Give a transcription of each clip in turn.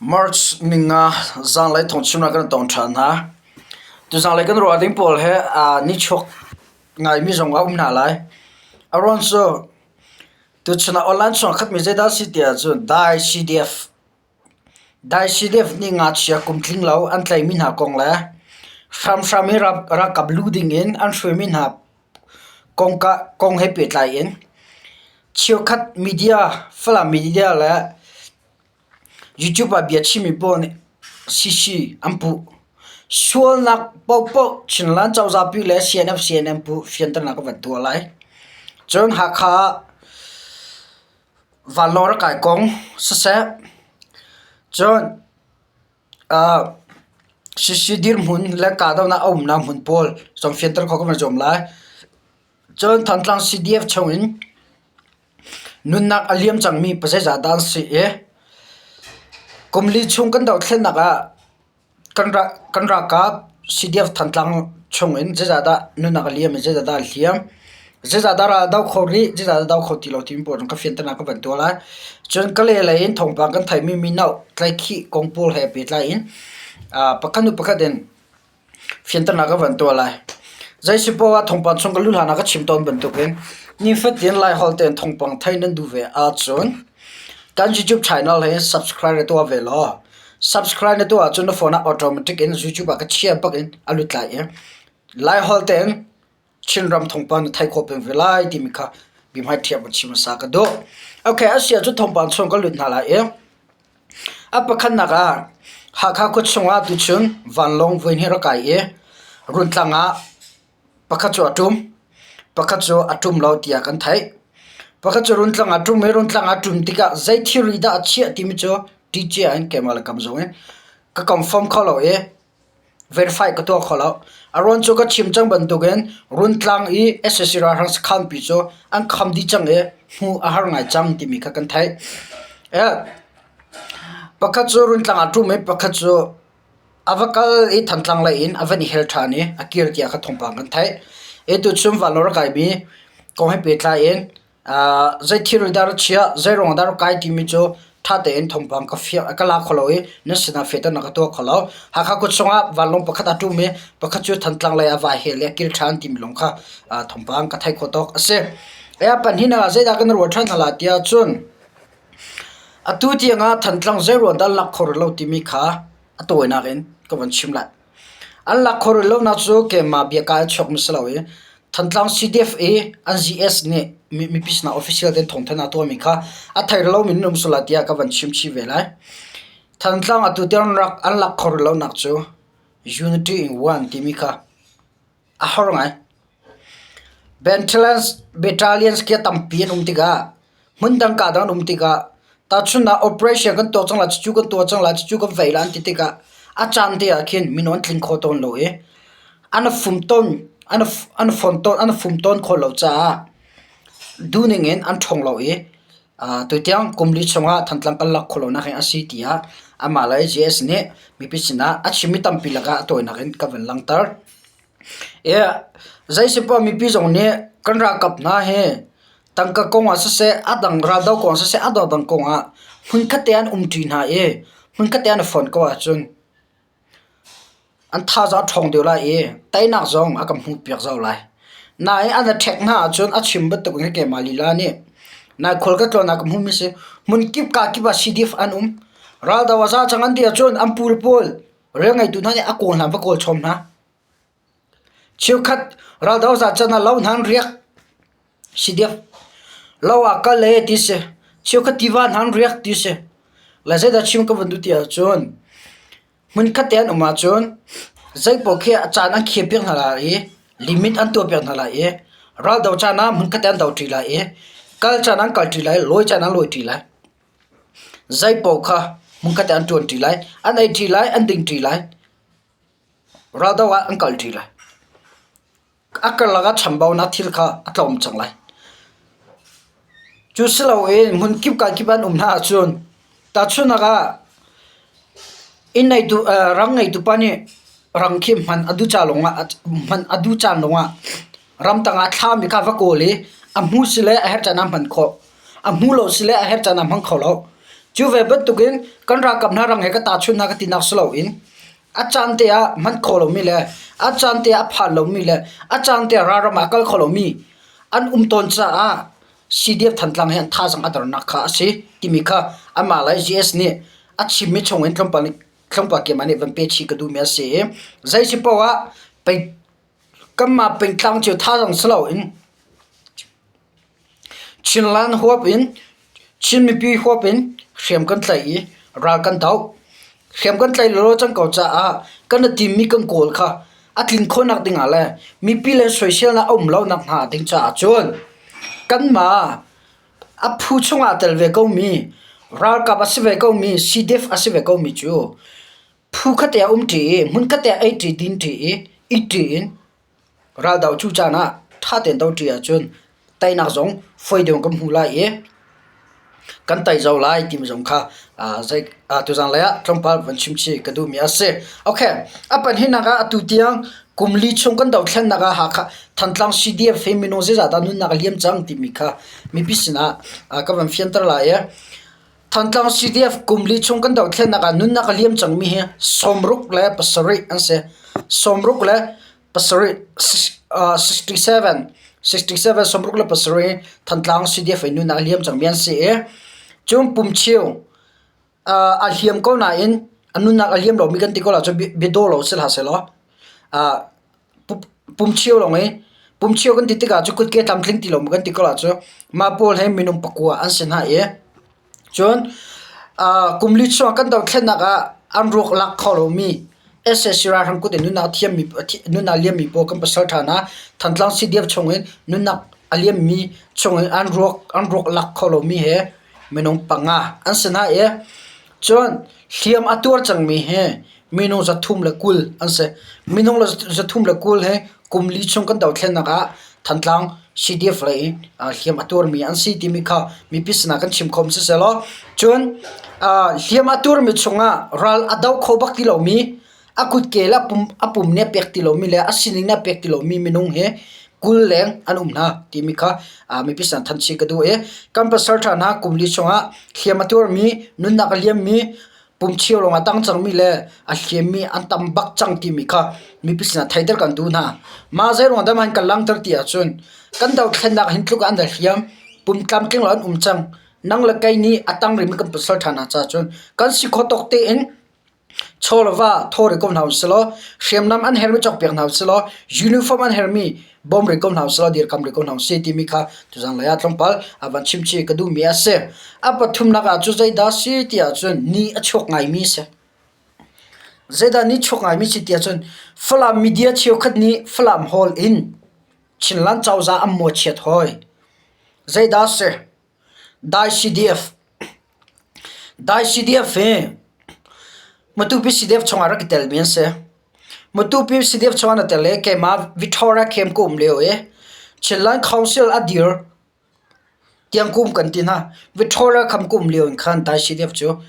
March ninga zaanglei thawngchimnak kan tong ṭhan hna. Tuzanglei kan ruah ding pawl he aa nichuak ngaimi zong a um hna lai. A ruang cu tuchun ah online chung ah khatmi zeidah a si ti ahcun Dai CDF Dai CDF nih ngakchia kum tling lo an tlaihmi hna kong le hramhram in ralkap lu dingin an hruaimi hna kong he pehtlai in cheukhat media Falam media le YouTube ah bia chimmi pawl nih CC an puh. Sualnak paohpaoh Chinland cozah pi le CNF CNM puh fianternak ka van tuah lai. Cun Hakha ah vanlawng rak kai kong siseh, cun CC dirhmun le kahdohnak a umnak hmun pawl zong fianter khawh kan van zuam lai. Cun Thantlang CDF chungin Nunnak a liam cangmi pazeizah dah an si i kum li chung kan dohthlennak ah kan ralkap CDF Thantlang chungin zeizahdah nunnak a liam i zeizahdah dah a hliam, zeizahdah ral a do kho rih, zeizahdah a do kho ti lo timi pawl ka fianternak ka van tuah lai. Cun Kalay lei in thawngpang kan theihmi mino tlaihkhih kong pawl he pehtlai in pakhat hnu pakhat in Fianternak ka van tuah lai. Zeisipoah ah thawngpang chung ka luh hlan ah ka chim tawn bantukin nifatin Laiholh tein thawngpang theih nan duh ve ahcun kan YouTube channel hi subscribe na tuah ve law subscribe na tuah ahcun na phone ah automatic in YouTube ah ka chia bak in a lut lai i Laiholh tein Chinram thawngpang na theih khawh peng ve lai timi kha bia thiam chim hmasa ka duh. Okay, a si ahcun thawngpang chung ka lut hna lai i a pakhatnak ah Hakha khua chungah tuchun vanlawng voi hnih rak kai i Runtlang ah pakhat cu a ṭum, pakhat cu a ṭum lo tiah kan theih. Pakhat cu Runtlang ah a ṭum i Runtlang ah a ṭum tikah zei thilri dah a chiah timi cu ṭicia in keimah le kam zong in ka confirm kho lo i verify ka tuah kho lo. A ruang cu ka chim cang bantukin Runtlang i sac ralhrang sakhanpi cu an kham dih cang i hmuh a har ngai cang timi kha kan theih. Pakhat cu Runtlang ah ṭum i pakhat cu a va kal i Thantlang lei in a van i hel ṭhan i a kir tiah kha thawngpang kan theih. I tuchun vanlawng rak kaimi kong he pehtlai in Zei thil dah ra chiah, zei ruang dah ra kai timi cu ṭha tein thawngpang ka fiang ka la kho lo i nan sinah fehternak ka tuah kho lo. Hakha khua chungah vanlawng pakhat aa ṭum i pakhat cu Thantlang lei ah vai hel i a kil ṭhan timi lawng kha thawngpang ka theih khawh tawk a si. A pahnihnak ah zeidah kan ruah ṭhan hna lai tiah cun atu tiangah Thantlang zei ruang dah lak kho rih lo timi kha a tawinak in ka von chim lai. An lak khawh rih lonak cu keimah biaka in chuakmi si lo i Thantlang CDF i an GS nih mipi sinah official tein thawngthanh a tuahmi kha a thei rih lomi nan um sual lai tiah ka van chim chih ve lai. Thantlang atu tiang rak an lak khawh rih lonak cu Unity in One timi kha a har ngai. Battalions khi tampi an um tikah hmundang kaa dang an um tikah tahchunhnak operation kan tuah cang lai, cucu kan tuah cang lai, cucu kan vei lai an ti tikah a caan te ah khin minung an tling kho tawn lo i an fum tawn an fon tawn an fum tawn khawh lo caah duhning in an ṭhawng lo i tutiang kum li chungah Thantlang kan lak khawh lonak hi a si tiah amah le JS nih mipi sinah a chimmi tampi lakah a tawinak in ka van langhter. Zeisipoah mipi zong nih kan ralkap hna hi tangka kong ah siseh, a dang raldoh kong ah siseh, a dangdang kong ah hmunkhat te an umṭi hna i hmunkhat te an i fonh ko ahcun an thazaang a ṭhawng deuh lai i teinak zong a kan hmuhpiak zau lai. Nain an i ṭhek hna ahcun a chim bantuk in keimah lila nih nai khual ka tlawn ah ka hmuhmi si hmunkip kakip ah CDF an um. Raldoh a za cang an ti ahcun an pu le pawl rian ngeitu hna nih a kawl hna va kawl chom hna. Cheukhat raldoh za can ah lo hna an riak. CDF lo ah kal e ti si. Cheukhat tiva hna an riak ti si. Le zeidah chim ka van duh ti ahcun hmunkhat te an um ahcun zeipaoh khi a caan an khiah piak hna lai i limit an tuah piak hna lai i raldo caan ah hmunkhat te an do ṭi lai i kal caan an kal ṭi lai, lawi caan an lawi ṭi lai. Zeipaoh kha hmunkhat te an ṭuan ṭi lai, an ei ṭi lai, an ding ṭi lai. Raldoh ah an kal ṭi lai. A karlak ah chambaunak thil kha a tlawm cang lai. Cu si loin hmunkip kakip an um hna ahcun tahchunhnak ah inn ngeitu rang ngeitu pa nih rang khi hman a duh ca lawngah hman a duh caan lawngah ramtang ah thlami kha va kawl i a hmu si le a herh caan ah hman khawh. A hmu lo si le a herh caan ah hmang kho lo. Cu ve bantukin kan ralkap hna rang he ka tahchunh hna ka tinak si loin a caan te ah hman khawh lomi le a caan te ah a phan lomi le a caan te ah ralram ah a kal kho lomi an um tawn caah CDF Thantlang hi an thazaang a dornak kha a si timi kha amah le GS nih a chimmi chungin tlawmpal tlawmpal keimah nih van pe chih ka duhmi a si i zei si paoh ah pei kanmah pengtlang cio thazaang si loin Chinland huap in Chin mipi huap in hriam kan tlaih i ral kan doh. Hriam kan tlaih lawlaw cang ko caah kan i timmi kan kawl kha a tlin khawhnak dingah le mipi le soiselnak a um lonak hnga ding caah cun kanmah a phu chungah tel ve komi ralkap a si ve komi CDF a si ve komi cu phu khat te ah um ṭi i hmun khat te ah ei ṭi din ṭi i it ṭi in Raldoh cu caan ah ṭha tein doṭi ahcun teinak zong fawi deuh in kan hmu lai i kan tei zau lai timi zong kha tuzaan lei ah tlawmpal van chim chih ka duhmi a si. Okay, a pahnihnak ah atu tiang kum li chung kan dothlennak ah Hakha Thantlang CDF hi minung zeizah dah nunnak a liam cang timi kha mipi sinah ka van fianter lai i Thantlang CDF kum li chung kan dothlennak ah nunnak a liam cangmi hi 67 an si. 67 67 67 67 Thantlang CDF in nunnak a liam cangmi an si i cun pumcheu a hliam ko nain a nunnak a liam lomi kan ti ko la cu biadaw lo si hlah sehlaw pumcheu lawng i pumcheu kan ti tikah cu kutke tlamtling ti lo kan ti ko la cu mah pawl hi minung pakua an si hna i Cun kum li chung kan dothlennak ah an ruak lak kho lomi sac ralhrang kut in nunnak thiammi nunnak liammi pawl kan pasal ṭha hna. Thantlang CDF chungin nunnak a liammi chungin an ruak an ruak lak kho lomi he minung panga an si hna i cun hliam a tuar cangmi hi minung 320 an si. Minung 320 hi kum li chung kan dothlennak ah Thantlang CDF lei hliam a tuarmi an si timi kha mipi sinah kan chim khom sisehlaw cun hliam a tuarmi chungah ral a do kho bak ti lomi a kutke le a pum nih a pek ti lomi le a sining nih a pek ti lomi minung hi 20 leng an um hna timi kha mipi sinah thanh chih ka duh i kan pasal ṭha hna kum li chungah hliam a tuarmi nunnak a liammi pumchio lawng a tang cangmi le a hliammi an tam bak cang timi kha mipi sinah theiter kan duh hna. Mah zeiruang dah kan langhter ti ahcun kan dothlennak hin tluk an hliam pum tlamtling lo an um cang. Nang le kei nih a tang rimi kan pasal ṭha hna caah cun kan si khawh tawk tein chaw le va thaw rih ko hna usilaw hriamnam an herhmi cawkpiak hna usilaw uniform an herhmi bawm rih ko hna usih law dirkam rih ko hna usih timi kha tuzaan lei ah tlawmpal a van chim chih ka duhmi a si. A pathumnak ah cu zeidah si ti ahcun ni a chuak ngaimi a si. Zeidah ni chuak ngaimi si ti ahcun Falam media cheukhat nih Falam Hall in Chinland cozah an mawchiat hawi. Zeidah si? Dai CDF Dai CDF hi Matupi CDF chungah rak i telmi an si. Matupi CDF chungah na tel i keimah Victoria Camp ka um lio i Chinland Council a dir tiang ka um kan ti hna. Victoria Camp ka um lio in khan Dai CDF cu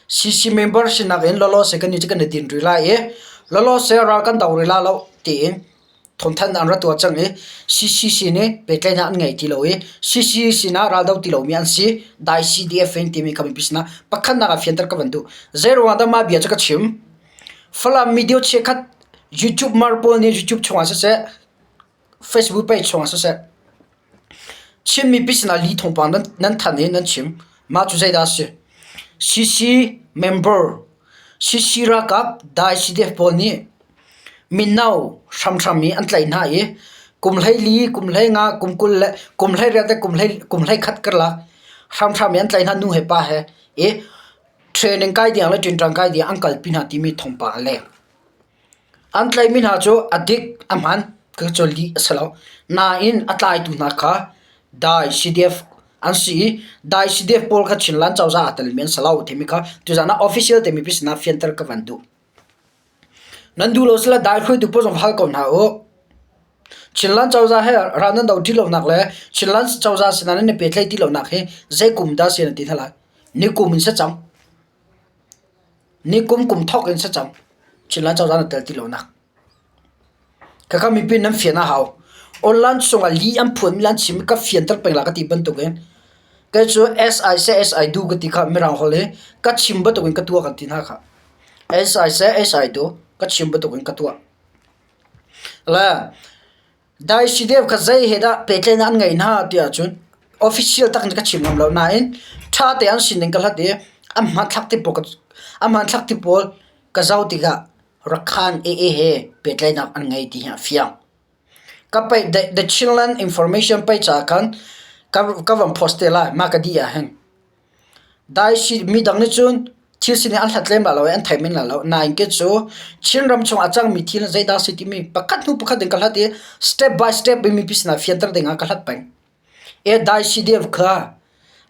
CC member sinak in lawlawse kan nih cu kan i din rih lai i lawlawse ral kan do rih la lo tiin thawngthanh an ra tuah cang i CCC nih pehtlaihnak an ngei ti lo i CCC sinah raldo ti lomi an si. Dai CDF in timi kha mipi sinah pakhatnak ah fianter ka van duh. Zeiruang dah mah bia cu ka chim? Falam media chiakhat YouTube mar pawl nih YouTube chungah siseh, Facebook page chungah siseh, Chin mipi sinah li thawngpang nan thanh i nan chim. Mah cu zeidah a si? CC member, CC ralkap Dai CDF pawl nih mino hramhram i an tlaih hna i kum 14, kum 15, kum 20 le kum 18 le kum 21 karlak hramhram i an tlaih hna nu he pa he i training kai ding le ṭinṭang kai ding an kalpi hna timi thawngpang a leng. An tlaihmi hna cu a dik a hmaan cu lih a si lo. Nain a tlaitu hna kha dai CDF an si i dai CDF pawl kha Chinland cozah aa telmi an si lo timi kha tuzaan ah official te mipi sinah fianter ka van duh. Nan duh lo sile dai hruaitu pawl zong hal ko hna u. Chinland cozah he ral nan do ti lonak le Chinland cozah sinah nan i pehtlaih ti lonak hi zei kum dah si nan ti hna lai? Ni kum in si cang. Ni kum kum thawk in si cang. Chinland cozah nan tel ti lonak. Khakha mipi nan fian a hau. Online chungah li an phuan mi le an chim i ka fianter peng la ka ti bantukin. Kei cu as I say as I do ka ti kha Mirang holh i ka chim bantukin ka tuah kan ti hna kha. As I say as I do ka chim bantukin ka tuah. Le Dai CDF kha zei he dah pehtlaihnak an ngeih hna ti ahcun official tak in ka chim ngam lo nain ṭha te an sining ka hlat i an hmanthlak ti pawl an hmanthlak ti pawl ka zoh tikah Rakhan AA he pehtlaihnak an ngei ti hi a fiang. Ka paih The Chinland Information paih caah khan ka van post te lai mah ka dih ah hin. Dai midang nih cun thil sining an hlat lem lai lo i an thei men lai lo. Nain kei cu Chinram chung a cangmi thil zeidah a si timi pakhat hnu pakhat in ka hlat i step by step in mipi sinah fianter ding ah ka hlat peng. E dai CDF kha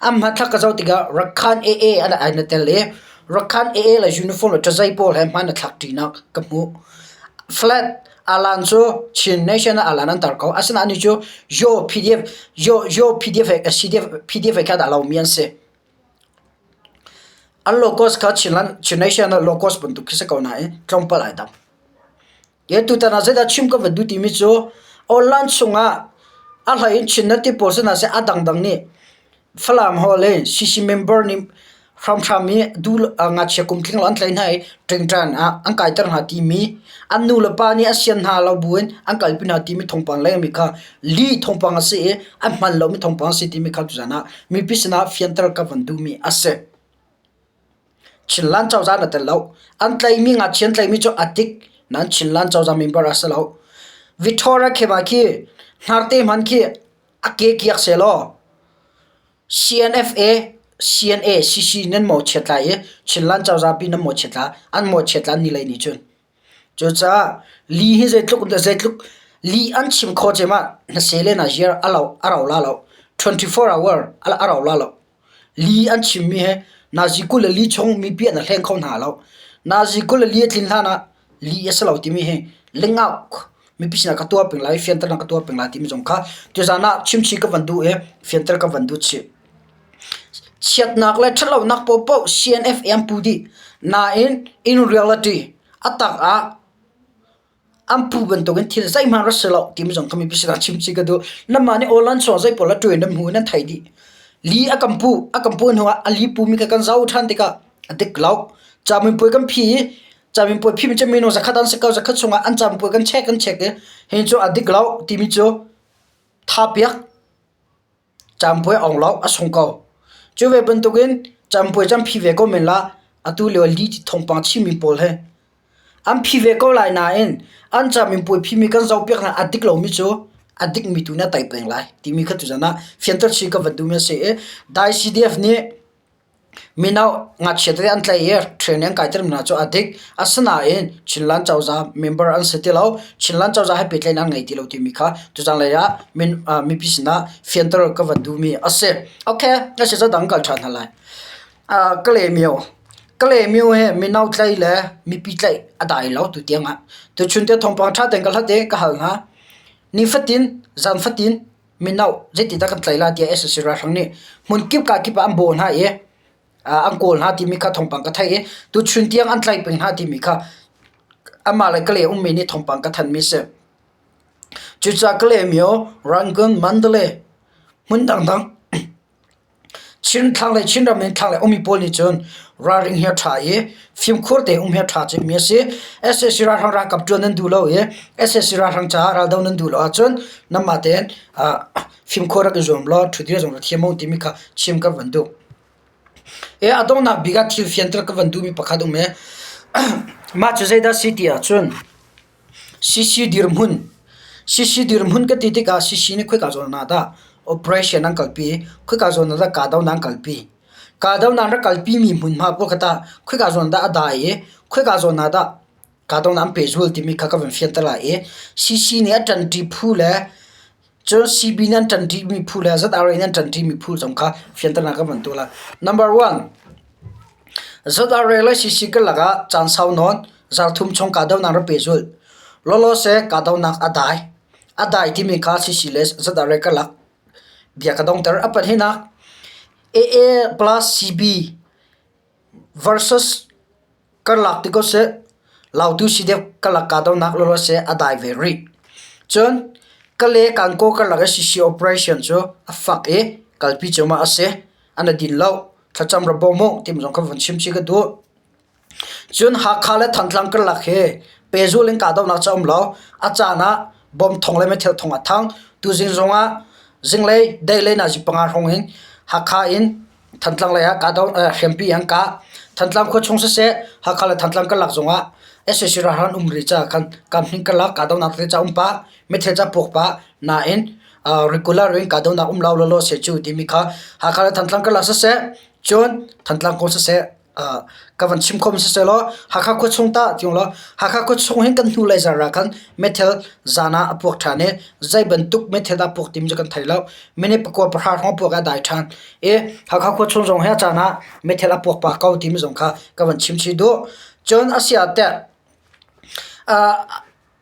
an hmanthlak ka zoh tikah Rakhan AA an ai na tel i Rakhan AA le uniform le ṭazei pawl he hman a thlak ṭinak ka hmuh. Flat alan cu Chin Nation ah alan an tar ko. Asinain anih cu Yo PDF Yo Yo PDF he CDF PDF he khan aa lomi an si. An locos kha Chinland Chin Nation ah locos bantuk khi si ko nain tlawmpal ai dang. Ye tutan ah zeidah chim ka va duh timi cu online chungah a hlei in Chin na ti pawl sinah seh a dangdang nih Falam Hall i CC member nih hramhram i duh ngakchia kum tling lo an tlaih hna i ṭingṭan ah an kaiter hna timi an nu le pa nih a sian hna lo buin an kalpi hna timi thawngpang lengmi kha lih thawngpang a si i a hman lomi thawngpang a si timi kha tuzan ah mipi sinah fianter ka van duhmi a si. Chinland cozah na tel lo. An tlaihmi ngakchia an tlaihmi cu a dik nain Chinland cozah member a si lo. Victoria Khema khi hnarte hman khi a ke kiak sehlaw CNFA, CNA, CC nan mawhchiat lai i Chinland cozah pi nan mawhchiat la, an mawhchiat la ni lei nih cun. Cucaah li hi zeitluk zeitluk li an chim khawh cem ah na se le na ziar a lo a rau la lo. 24 hour a rau la lo. Li an chimmi he nazi 24 chung mipi an hleng kho hna lo. Nazi 24 a tlin hlan ah li a si lo timi hi lingauk mipi sinah ka tuah peng lai, fianternak ka tuah peng lai timi zong kha tuzaan ah chimchih ka van duh i fianter ka van duh chih. Chiatnak le ṭhatlonak paohpaoh CNF an pu dih. Nain in reality a tak ah An pu bantukin thil zeihmanh rak si lo timi zong kha mipi sinah chim chih ka duh. Nanmah nih aw sawng zei pawl a ṭuai nan hmu i nan thei dih. Li a kan puh, a kan puh hnuah a li pumi kha kan zoh ṭhan tikah a dik lo. Caminpuai kan phi i caminpuai phimi cu minung zakhat an si ko, zakhat chungah an caminpuai kan check kan check i hi cu a dik lo timi cu tha piak. Campuai a ong lo, a sung ko. Cu ve bantukin campuai cu an phi ve ko men la, atu lio li ti thawngpang chimmi pawl hi an phi ve ko lai nain an caminpuai phimi kan zohpiak hna a dik lomi cu a dikmi tu nih a tei peng lai timi kha tuzan ah fianter chih ka van duhmi a si i Dai CDF nih Mino ngakchia tete an tlaih i training an kaiter mi hna cu a dik. Asinain Chinland cozah member an si ti lo. Chinland cozah he pehtlaihnak an ngei ti lo timi kha tuzanlei ah mipi sinah fianter ka van duhmi a si. Okay, a si cu dang kal ṭhan hna lai. Kalaymyo Kalaymyo hi mino tlaih le mipi tlaih a dai lo tutiang ah. Tuchun te thawngpang ṭha tein ka hlat i ka hal hna. Nifatin, zan fatin mino zeitindah kan tlaih lai tiah sac ralhrang nih hmunkip kakip ah an bawh hna i an kawl hna timi kha thawngpang ka theih i tuchun tiang an tlaih peng hna timi kha amah le Kalay ummi nih thawngpang ka thanhmi a si. Cucaah Kalaymyo, Rangoon, Mandalay hmun dangdang Chin thlanglei Chinram in thlanglei ummi pawl nih cun ralring hi a ṭha i fimkhur tein um hi a ṭha cemmi a si. Sac ralhrang ralkap ṭuan nan duh lo i sac ralhrang caah raldo nan duh lo ahcun nanmah tein fimkhur rak i zuam law ṭhutdir zong rak thiam u timi kha chim ka van duh. A donghnak bik ah thil fianter ka van duhmi pakhat um i mah cu zeidah a si ti ahcun CC dirhmun CC dirhmun ka ti tikah CC nih khoika zawn ah dah operation an kalpi, khoika zawn ah dah kahdohnak an kalpi. Kahdohnak an rak kalpimi hmunhma pawl kha tah khoika zawn dah a dai i khoika zawn ah dah kahdohnak an pehzul timi kha ka van fianter lai i CC nih a ṭanṭi phu le Cun CB nih an ṭanṭimi phu le ZRA nih an ṭanṭimi phu zong kha fianternak kan van tuah lai. Number one, ZRA le CC karlak ah caan sau nawn zarthum chung kahdohnak rak pehzulh. Lawlawse kahdohnak a dai. A dai timi kha CC le ZRA karlak bia ka dongter. A pahnihnak, AA plus CB versus Karlak ti ko seh, Lautu si deuh karlak kahdohnak lawlaw seh a dai ve rih. Cun Kale Kankaw karlak i CC operation cu a fak i kalpi cuahmah a si. An i din lo. Thlacam ra bawm u timi zong kha vun chim chih ka duh. Cun Hakha le Thantlang karlak hi pehzulh in kahdohnak cu a um lo. A caan ah bomb thong le meithal thong a thang. Tuzing zong ah zinglei deilei nazi panga hrawng in Hakha in Thantlang lei ah kahdoh hriampi an kah. Thantlang khuachung siseh Hakha le Thantlang karlak zong ah sac ralhrang an um rih caah khan kamhnih karlak kahdohnak tete ca um pah, meithal ca puak pah nain regular in kahdohnak um lo lawlaw seh cu timi kha Hakha le Thantlang karlak siseh cun Thantlang kong siseh ka van chim khom siselaw Hakha khuachung tah ti law Hakha khuachung hin kan hnulei zar ah khan meithal zan ah a puak ṭhan i zei bantuk meithal dah puak tim cu kan thei lo. Minute pakua pahra hrawng puak ah a dai ṭhan i Hakha khuachung zong hi a caan ah meithal a puak pah ko timi zong kha ka van chim chih duh. Cun a si ah teh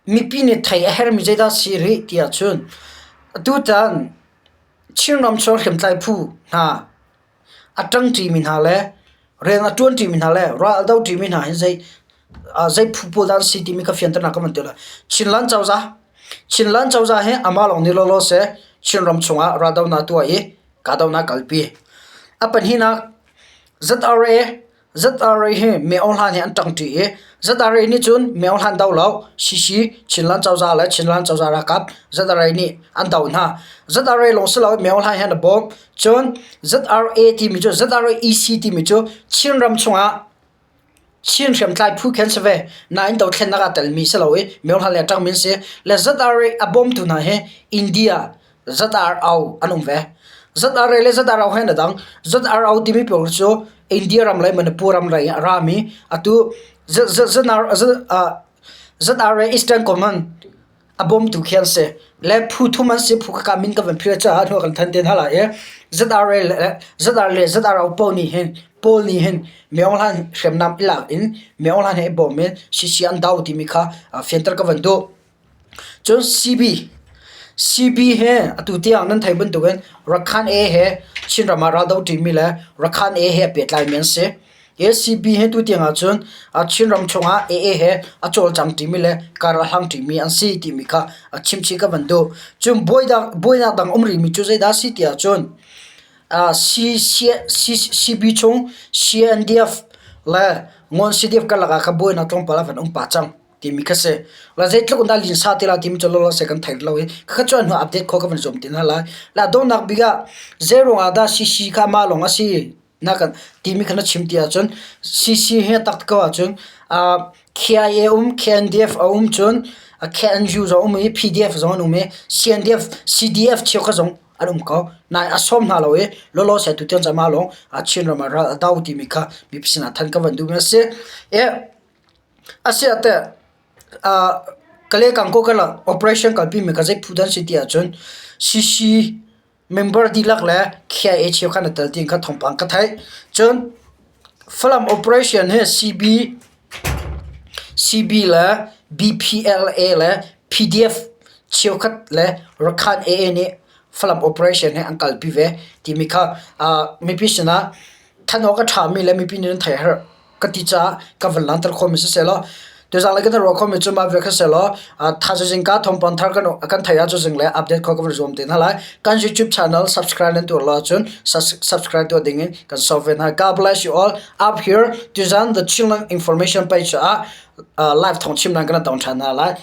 mipi nih thei a herhmi zeidah si rih ti ahcun atutan Chinram chung hriamtlai phu hna a ṭangṭimi hna le rian a ṭuanṭimi hna le ral a doṭimi hna hi zei zei phu pawl dah an si timi kha fianternak ka van tuah lai. Chinland cozah Chinland cozah hi amah lawng nih lawlaw seh Chinram chungah raldohnak tuah i kahdohnak kalpi. A pahnihnak ZRA ZRA hi Myo Hlan he an ṭangṭi i ZRA nih cun Myo Hlan do lo CC Chinland cozah le Chinland cozah ralkap ZRA nih an doh hna. ZRA lawng si lo Myo Hlan he an i bawm. Cun ZRA timi cu ZRA EC timi cu Chinram chungah Chin hriamtlai phu khi an si ve. Nain dothlennak aa telmi si lo i Myo Hlan le a ṭangmi an si. Le ZRA a bawmtu hna hi India ZRO an um ve. ZRA le ZRO he an i dang. ZRO timi pawl cu India ram le Manipur ram lei a rami atu ZRA Eastern Command a bawmtu khi an si. Le phu thum an si. Phu kha min ka van phir caah hnu kan than te hna lai i ZRA le ZRA le ZRO pawl nih hin pawl nih hin Myo Hlan hriamnam i lak in Myo Hlan he i bawm in CC an do timi kha fianter ka van duh. Cun CB CB he atu tiang nan theih bantukin Rakhan A he Chinram ah raldoh ṭimi le Rakhan A he a pehtlaimi an si. Hi CB he tu tiang ahcun Chinram chungah AA he a cawlcang ṭimi le kar a hlang ṭimi an si timi kha chimchih ka van duh. Cun buainak dang um rihmi cu zeidah a si ti ahcun CB chung CNDF le Ngawn CDF karlak ah khan buainak tlawmpal a van um pah cang. timi kha si. La zeitluk in dah linsa ti la timi cu lawlaw se kan thei lo i khakha cu hnu update kho ka van zuam ti hna lai. La donghnak bik ah zei ruang ah dah CC kha mah lawng a si na kan timi kha na chim ti ahcun CC hi tak ko ahcun KIA um KNDF a um cun KNU zong um i PDF zong an um i CNDF CDF cheukhat zong an um ko. Nain a sawm hna lo i lawlaw se tu tiang mah lawng Chinram ah ral a do timi kha mipi sinah than ka van duhmi a si. Asiah teh Kale-Kangkaw karlak operation kalpimi kha zei phu dah an si ti ahcun CC member dihlak le KIA cheukhat an i tel tiin kha thawngpang ka theih. Cun Falam operation hi CB, CB le BPLA le PDF cheukhat le Rakhan AA nih Falam operation hi an kalpi ve timi kha mipi sinah thanh awk a ṭhami le mipi nih an theih a herh. Ka ti caah ka van langhter khawhmi sisehlaw tuzaan le kan ruah khawhmi cu mah vial kha sehlaw thaizing ka thawngpang thar kan kan theih ahcun zing le update khawh ka van zuam te hna lai. Kan YouTube channel subscribe nan tuah lo ahcun subscribe tuah ding in kan sawm ve hna. God bless you all. Up here tuzaan the Chinland information page ah live thawng chim nan kan tong ṭhan hna lai.